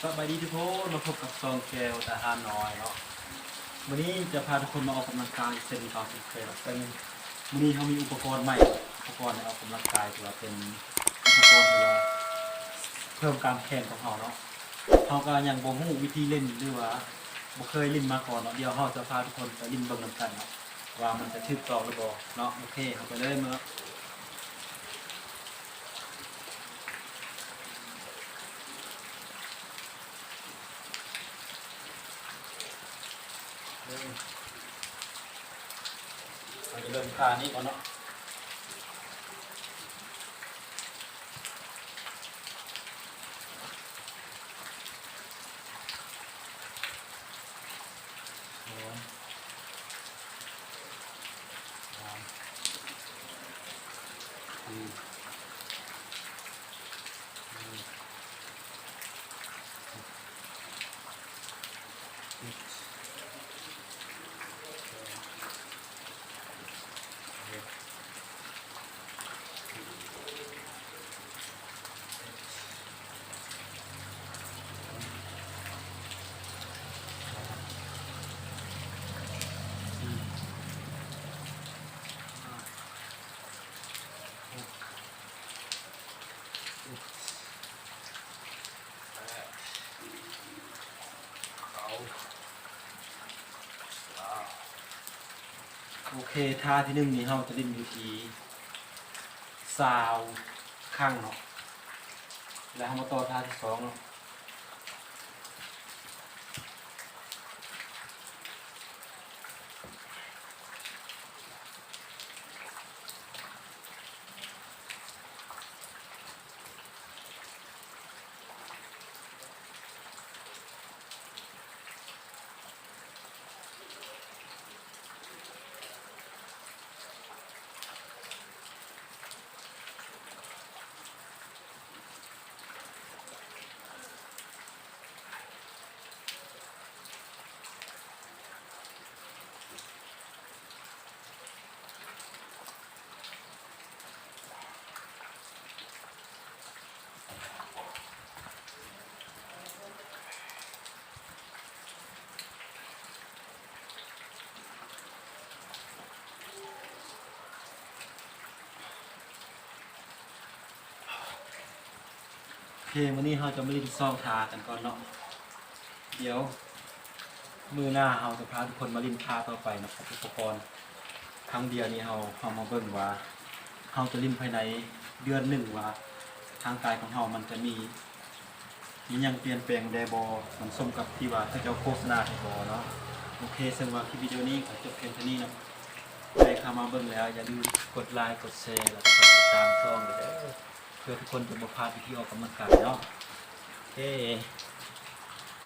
ສະບາຍດີທຸກຄົນ ມາພົບກັບຊ່ອງແກ້ວທະຫານນ້ອຍເນາະ. ມື້ນີ້ຈະພາທຸກຄົນມາອອກກຳລັງກາຍເຊັ່ນເກົ່າເຊັ່ນເຄີຍເນາະ. ເຊິ່ງມື້ນີ້ເຮົາມີອຸປະກອນໃໝ່ ອຸປະກອນໃຫ້ອອກກຳລັງກາຍ ຖືວ່າເປັນອຸປະກອນທີ່ວ່າເພີ່ມການແຂງຂອງເຮົາເນາະ. ເຮົາກໍຍັງບໍ່ຮູ້ວິທີຫຼິ້ນ ຫຼືວ່າບໍ່ເຄີຍຫຼິ້ນມາກ່ອນເນາະ. ດຽວເຮົາຈະພາທຸກຄົນໄປຫຼິ້ນເບິ່ງນຳກັນເນາະ ວ່າມັນຈະຖືກຕ້ອງຫຼືບໍ່ເນາະ. ໂອເຄ ເຮົາໄປເລີຍເນາະ. ເຮົາຈະເລີ່ມທ່ານີ້ກ່ອນເນາະ. ສອງ ສາມ ສີ່ ຫ້າ ຫົກ ເຈັດ ແປດ ເກົ້າ ສິບ ໂອເຄ ທ່າທີໜຶ່ງນີ້ເຮົາຈະຫຼິ້ນຢູ່ທີ່ຊາວຄັ້ງເນາະ ແລ້ວເຮົາມາຕໍ່ທ່າທີສອງເນາະ. ໂອເຄ ມື້ນີ້ເຮົາຈະມາຫຼິ້ນຊອກທ່າກັນກ່ອນເນາະ. ດຽວມື້ໜ້າເຮົາຈະພາທຸກຄົນມາຫຼິ້ນທ່າຕໍ່ໄປເນາະ ກັບອຸປະກອນ. ຄັ້ງດຽວນີ້ເຮົາ ເຮົາມາເບິ່ງວ່າເຮົາຈະຫຼິ້ນພາຍໃນເດືອນໜຶ່ງວ່າຮ່າງກາຍຂອງເຮົາມັນຈະມີ ມີຫຍັງປ່ຽນແປງແດ່ບໍ່ ມັນສົມກັບທີ່ວ່າເຂົາເຈົ້າໂຄສະນາໃຫ້ບໍ່ເນາະ. ໂອເຄ ເຊິ່ງວ່າຄລິບວິດີໂອນີ້ກໍຈົບພຽງເທົ່ານີ້ເນາະ. ໃຜເຂົ້າມາເບິ່ງແລ້ວ ຢ່າລືມກົດໄລ ກົດແຊ ແລ້ວກໍກົດຕິດຕາມຊ່ອງເດີ ເພື່ອທຸກຄົນຈະບໍ່ພາດວິທີອອກກຳລັງກາຍເນາະ. ໂອເຄ.